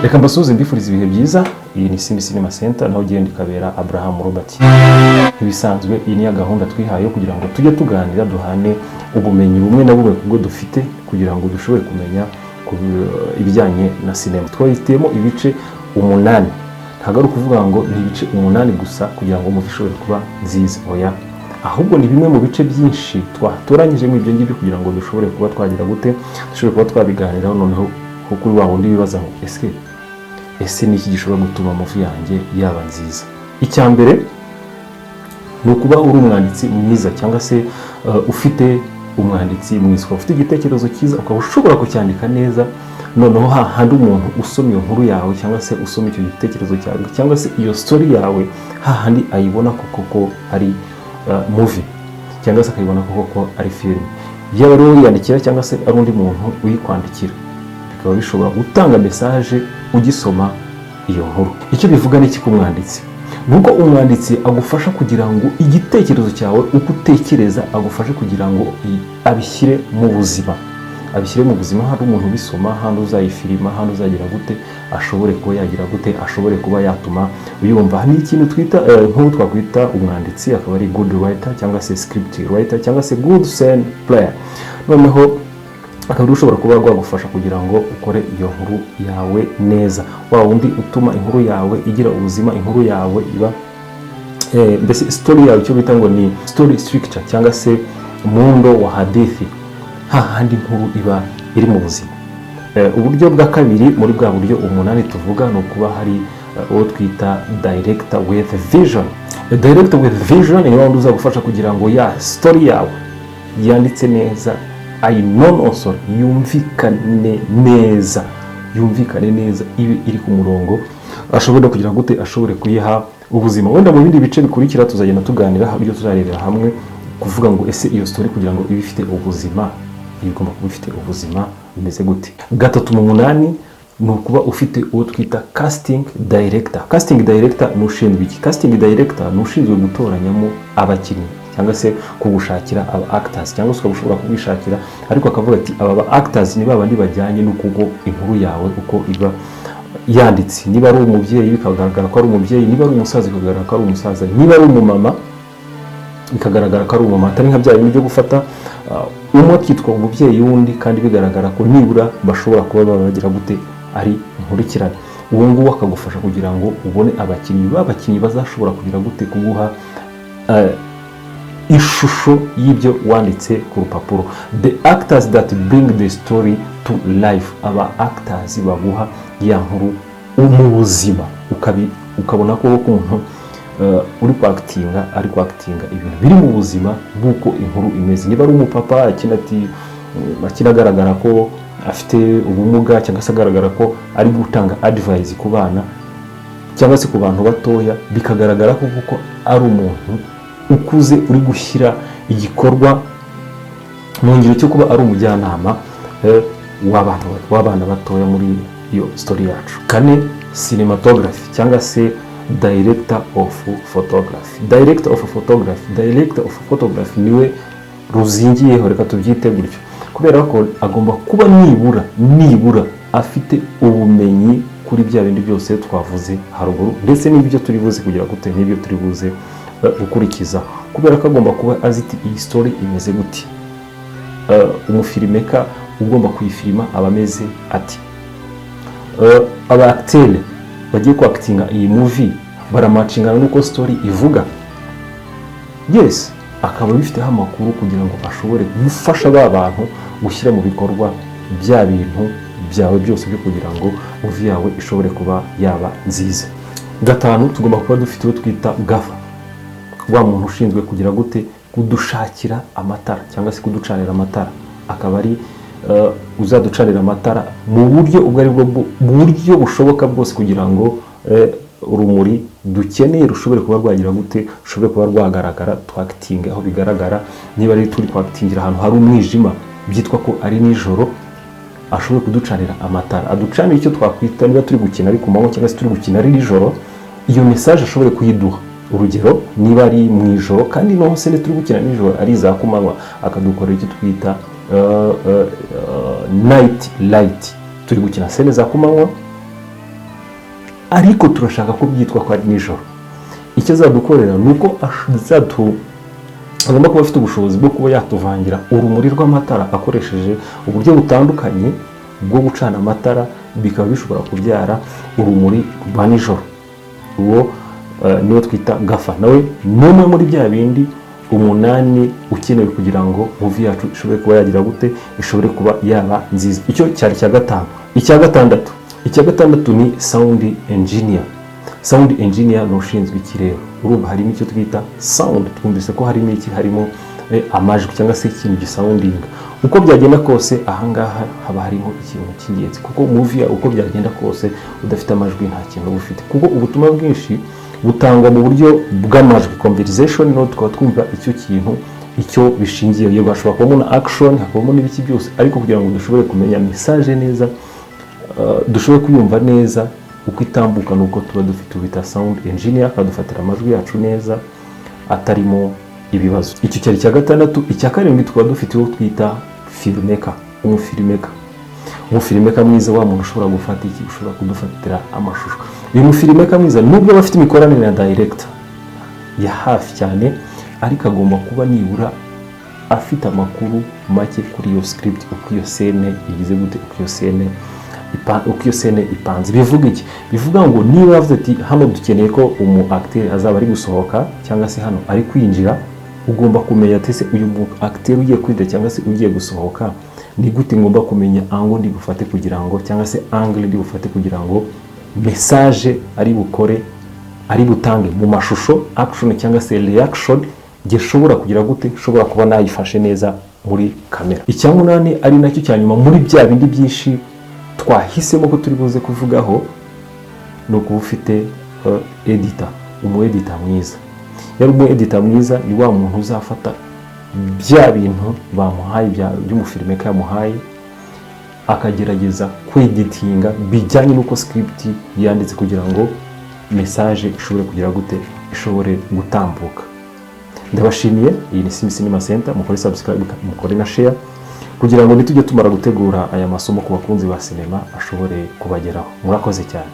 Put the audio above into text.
Reka mbasuhuze, mbifuriza ibihe byiza. Iyi ni Simbi Cinema Center, naho ugenda ikabera Abraham Robert. Nk'ibisanzwe, iyi ni ya gahunda twihaye yo kugira ngo tujye tuganira, duhane ubumenyi bumwe na bumwe kubwo dufite, kugira ngo dushobore kumenya ku ibijyanye na sinema. Twahitiyemo ibice 8. Ntabwo ari ukuvuga ngo ni ibice 8 gusa kugira ngo movie ishobore kuba nziza, oya, ahubwo ni bimwe mu bice byinshi twatoranyijemo ibyo ngibyo kugira ngo dushobore kuba twagira gute, dushobore kuba twabiganiraho. Noneho nko kuri wa wundi wibaza ngo ese ni iki gishobora gutuma movie yanjye yaba nziza? Icya mbere ni ukuba uri umwanditsi mwiza, cyangwa se ufite umwanditsi mwiza, ukaba ufite igitekerezo cyiza, ukaba ushobora kucyandika neza. Noneho hahandi umuntu usoma iyo nkuru yawe, cyangwa se usoma icyo gitekerezo cyawe, cyangwa se iyo story yawe, hahandi ayibona ko koko ari movie, cyangwa se akayibona ko koko ari filime, yaba ari wowe uyiyandikira cyangwa se ari undi muntu uyikwandikira, bikaba bishobora gutanga message ugisoma iyo nkuru. Icyo bivuga ni iki ku mwanditsi? Ni uko umwanditsi agufasha kugira ngo igitekerezo cyawe, uko utekereza, agufashe kugira ngo abishyire mu buzima, abishyire mu buzima. Hari umuntu ubisoma, hano uzayifilima, hano uzagira gute, ashobore kuba yagira gute, ashobore kuba yatuma uyumva. Ni ikintu twita nk'ubu twakwita umwanditsi akaba ari good writer, cyangwa se script writer, cyangwa se good scene player. Noneho akaba ari ushobora kuba rwagufasha kugira ngo ukore iyo nkuru yawe neza, wa wundi utuma inkuru yawe igira ubuzima, inkuru yawe iba mbese story yawe, icyo bita ngo ni story structure, cyangwa se muundo wa hadithi, hahandi inkuru iba iri mu buzima. Uburyo bwa kabiri muri bwa buryo 8 tuvuga ni ukuba hari uwo twita director with vision. Director with vision ni wundi uzagufasha kugira ngo ya story yawe yanditse neza ayinonosore, yumvikane neza, yumvikane neza, ibe iri ku murongo, ashobore kugira gute, ashobore kuyiha ubuzima. Wenda mu bindi bice bikurikira tuzagenda tuganira ibyo tuzarebera hamwe, kuvuga ngo ese iyo story kugira ngo ibe ifite ubuzima, igomba kuba ifite ubuzima bimeze gute? Gatatu mu 8 ni ukuba ufite uwo twita casting director. Casting director ni ushinzwe iki? Casting director ni ushinzwe gutoranyamo abakinnyi, cyangwa se kugushakira aba actors, cyangwa se ukaba ushobora kubishakira, ariko akavuga ati aba ba actors ni babandi bajyanye n'uko inkuru yawe uko iba yanditse. Niba ari umubyeyi, bikagaragara ko ari umubyeyi; niba ari umusaza, bikagaragara ko ari umusaza; niba ari umumama, bikagaragara ko ari umumama, atari nka bya bindi byo gufata umwe akitwa umubyeyi w'undi kandi bigaragara ko nibura bashobora kuba bagira gute, ari inkurikirane. Uwo nguwo akagufasha kugira ngo ubone abakinnyi, b'abakinnyi bazashobora kugira gute, kuguha ishusho y'ibyo wanditse ku rupapuro, the actors that bring the story to life, aba actors baguha ya nkuru mu buzima, ukabona ko ukuntu uri kwakitinga, ari kwakitinga ibintu biri mu buzima bw'uko inkuru imeze. Niba ari umupapa akina, ati akina agaragara ko afite ubumuga, cyangwa se agaragara ko ari gutanga advice ku bana cyangwa se ku bantu batoya, bikagaragara ko kuko ari umuntu ukuze uri gushyira igikorwa mu ngiro cyo kuba ari umujyanama w'abana batoya muri iyo story yacu. Kane, cinematography cyangwa se director of photography. Director of photography, director of photography niwe ruzingiyeho, reka tubyite gutyo, kubera ko agomba kuba nibura afite ubumenyi kuri bya bindi byose twavuze haruguru, ndetse n'ibyo turi buze kugira gute, n'ibyo turi buze gukurikiza, kubera ko agomba kuba azi iti iyi story imeze gute, umufilmmaker ugomba kuyifilima aba ameze ati, aba acteur bagiye kwakitinga iyi movie baramacingana n'uko story ivuga. Yes, akaba abifiteho amakuru kugira ngo ashobore gufasha ba bantu gushyira mu bikorwa bya bintu byawe byose byo kugira ngo movie yawe ishobore kuba yaba nziza. Gatanu, tugomba kuba dufite uwo twita gaffer, wa muntu ushinzwe kugira gute, kudushakira amatara cyangwa se kuducanira amatara, akaba ari uzaducanira amatara mu buryo ubwo ari bwo buryo bushoboka bwose, kugira ngo urumuri dukeneye rushobore kuba rwagira gute, rushobore kuba rwagaragara, twakitinga aho bigaragara. Niba ari turi kwakitingira ahantu hari umwijima, byitwa ko ari nijoro, ashobore kuducanira amatara, aducanira icyo twakwita, niba turi gukina ari ku manywa cyangwa se turi gukina ari nijoro, iyo message ashobore kuyiduha. Urugero, niba ari mu ijoro kandi noneho se turi gukina nijoro ari za kumanywa, akadukorera icyo twita night light. Turi gukina scene za kumanywa. Ariko turashaka ko byitwa ko ari nijoro. Icyo azadukorera ni uko agomba kuba afite ubushobozi bwo kuba yatuvangira urumuri rw'amatara akoresheje uburyo butandukanye bwo gucana amatara, bikaba bishobora kubyara urumuri rwa nijoro. Uwo niwo twita gaffer. Nawe ni umwe muri bya bindi umunani ukenewe kugira ngo movie yacu ishobore kuba yagira gute, ishobore kuba yaba nziza. Icyo cyari icya gatanu. Icya gatandatu ni sound engineer. Sound engineer ni ushinzwe iki rero? Urumva harimo icyo twita sound. Twumvise ko harimo iki? Harimo amajwi cyangwa se ikintu gisoundinga. Uko byagenda kose, ahangaha haba harimo ikintu cy'ingenzi, kuko movie uko byagenda kose udafite amajwi nta kintu uba ufite, kuko ubutumwa bwinshi butangwa mu buryo bw'amajwi, conversation. No tukaba twumva icyo kintu icyo bishingiye. Yego, hashobora kubamo na action, hakabamo n'ibiki byose, ariko kugira ngo dushobore kumenya message neza, dushobore kuyumva neza uko itambuka, ni uko tuba dufite ubita sound engineer, akadufatira amajwi yacu neza atarimo ibibazo. Icyo cyari icya gatandatu. Icya karindwi, tukaba dufite uwo twita filmmaker, umufilmmaker. Umufilmmaker mwiza, wa muntu ushobora gufata iki, ushobora kudufatira amashusho. Uyu mufilmmaker mwiza, nubwo aba afite imikoranire na director ya hafi cyane, ariko agomba kuba nibura afite amakuru make kuri iyo script, uko iyo scène igize gute, uko iyo scène ipanze. Bivuga iki? Bivuga ngo niba yavuze ati: "Hano dukeneye ko umu acteur azaba ari gusohoka cyangwa se hano ari kwinjira," ugomba kumenya ati: "Ese uyu mu acteur ugiye kwinjira cyangwa se ugiye gusohoka, ni gute ngomba kumenya angle ndi bufate kugira ngo, cyangwa se angle ndi bufate kugira ngo message ari bukore, ari butange mu mashusho, action cyangwa se reaction, gishobora kugira gute, nshobora kuba nayifashe neza muri kamera?" Icya munani, ari nacyo cya nyuma muri bya bindi byinshi twahisemo ko turi buze kuvugaho, ni ukuba ufite editor, umu editor mwiza. Yari umu editor mwiza ni wa muntu uzafata bya bintu bamuhaye, by'umufilmmaker yamuhaye, akagerageza kweditinga bijyanye n'uko script yanditse, kugira ngo message ishobore kugira gute, ishobore gutambuka. Ndabashimiye. Iyi ni Simbi Cinema Center. Mukore subscribe, mukore na share, kugira ngo nitujye tumara gutegura aya masomo ku bakunzi ba sinema ashobore kubageraho. Murakoze cyane.